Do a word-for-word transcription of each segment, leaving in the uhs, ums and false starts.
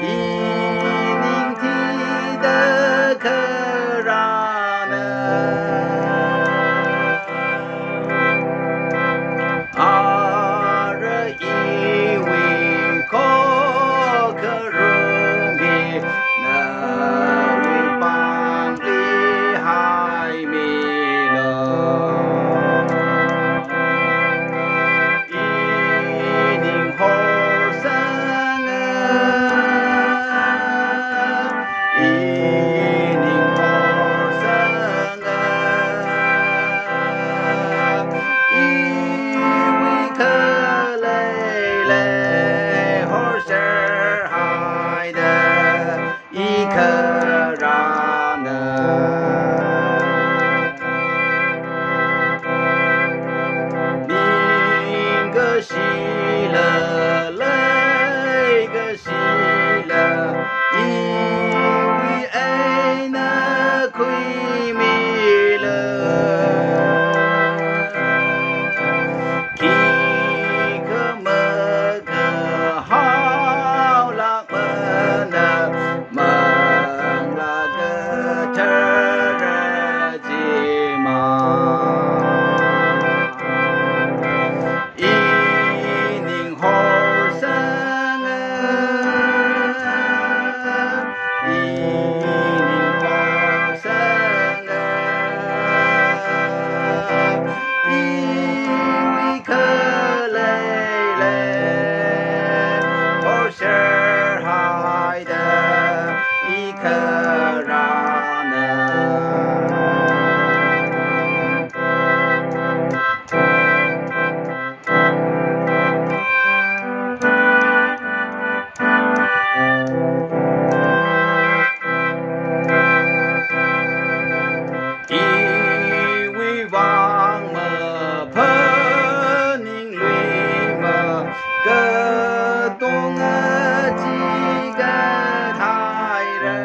Ining thida kharāna, ara iwui khokharum hi nawui pāngli haimilu. Ining horsanga, ining horsanga, iwui khalei lei horser haida, i kharāna. Ningkashila, leikashila, iwui eina khuimilu. Khikha makhahaolākmana, Manglā Kathara chimang. Ining horsanga, ining horsanga, iwui khalei lei horser haida, i kharāna. Iwui vang maphaning luima, katonga chikathāhaira.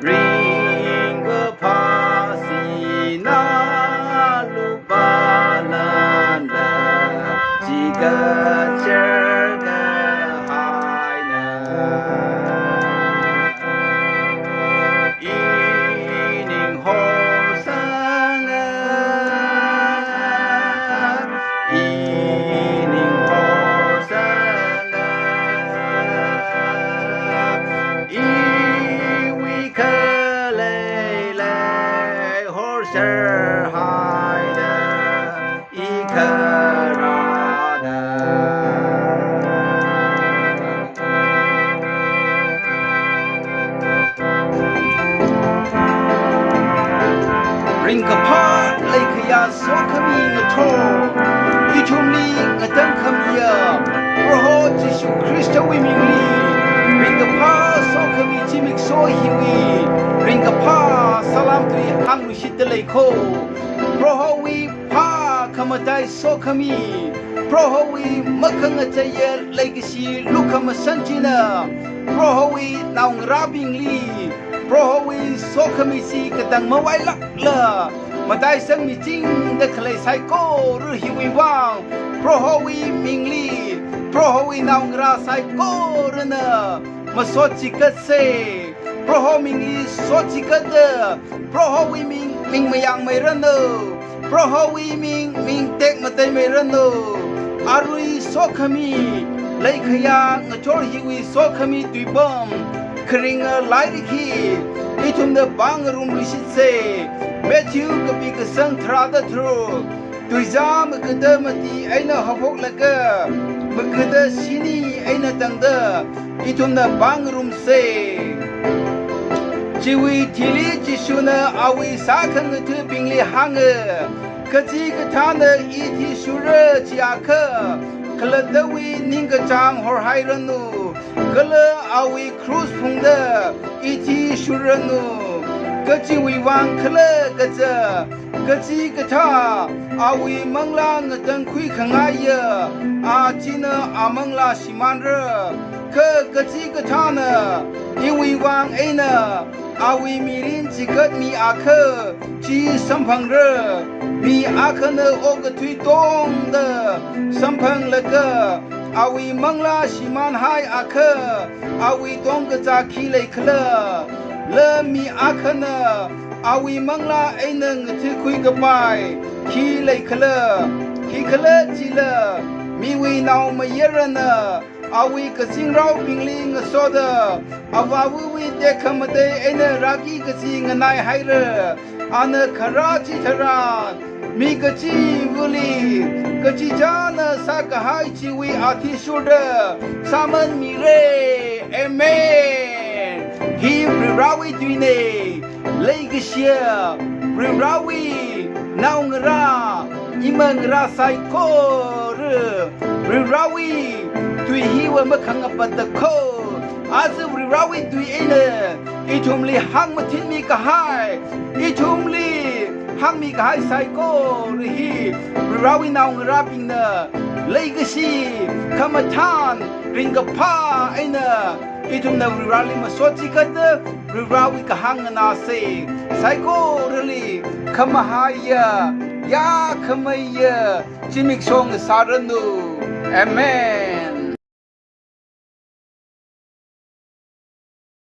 Ringkaphā sinā lupā lamda, chikatser kahaina. Ining horsanga, ining horsanga, iwui khalei lei horser haida, i kharāna. Ringkaphā leikhayā sokhami ngathor, ithumli ngatangkhamiya Proho Jishu Khristawui mingli, ringkaphā sokhami zimiksho hiwui ringkaphā salam tui hāngluishitda leiko. Prohowui phākhamatei sokhami, Prohowui makhangacheiya leikashi lukhamashan china, Prohowui naongarābingli, Prohowui sokhami chi katang mavailākla, mataisang michingda khalei saikora hiwui vang, Prohowui mingli, Prohowui naongarā saikorana masot chikatse. Proho mingli sot chikatda, Prohowui ming, ming mayangmeiranu. Prohowui ming, ming tekmateimeiranu. Arui sokhami, leikhayā ngathor hiwui sokhami tuipam, kharinga lairik hi ithumna pāngarumluishitse. Matthew kapi kasang tharāda tharuk. Tuizā magada mati eina haophoklaga, magada shini eina tangda, ithumna pāngarumse. Chiwui thili Jishuna awui sākhangathabingli hānga, kachikathāna i thishurra chiakha, khalattawui ningkachāng horhairanu, kala awui krus phungda i thishurranu. Kachiwui vang khala kaja, kachikathā awui manglā ngatangkhui khangaiya, a china amanglā shimānra. Kha kachikathāna iwui vang eina awui mirin chikatmiakha, chi samphangra. Mi akhana okathui tongda samphanglaga, Awui manglā shimānhaiakha, awui tongkachā khi leikhala? Kala mi akhana awui manglā eina ngathakhui kapai khi leikhala? Khikhalajila, miwui naomayarana awui kazingraobingli ngasoda, avāva̱wui tekhamatei eina rāki kachi nganaihaira. Ana kharā chitharan, mi kachivali kachichāna sākahai chiwui athishurda sāman mira. Amen. Hi Varivarāwui tuina. Leikashiya Varivarāwui naongarā, imangarā saikora, Varivarāwui tui hiva makhangapata kho. Aja Varivarāwui tui eina ithumli hāngmathinmi kahai, ithumli hāngmi kahai saikora hi Varivarāwui naongarābingna leikashi, khamathān, ringkaphā eina ithumna Varivarāli masot chikatda Varivarāwui kahāng nganāsa. Saikorali khamahaiya, ya khameiya zimiksho ngasāranu. Amen.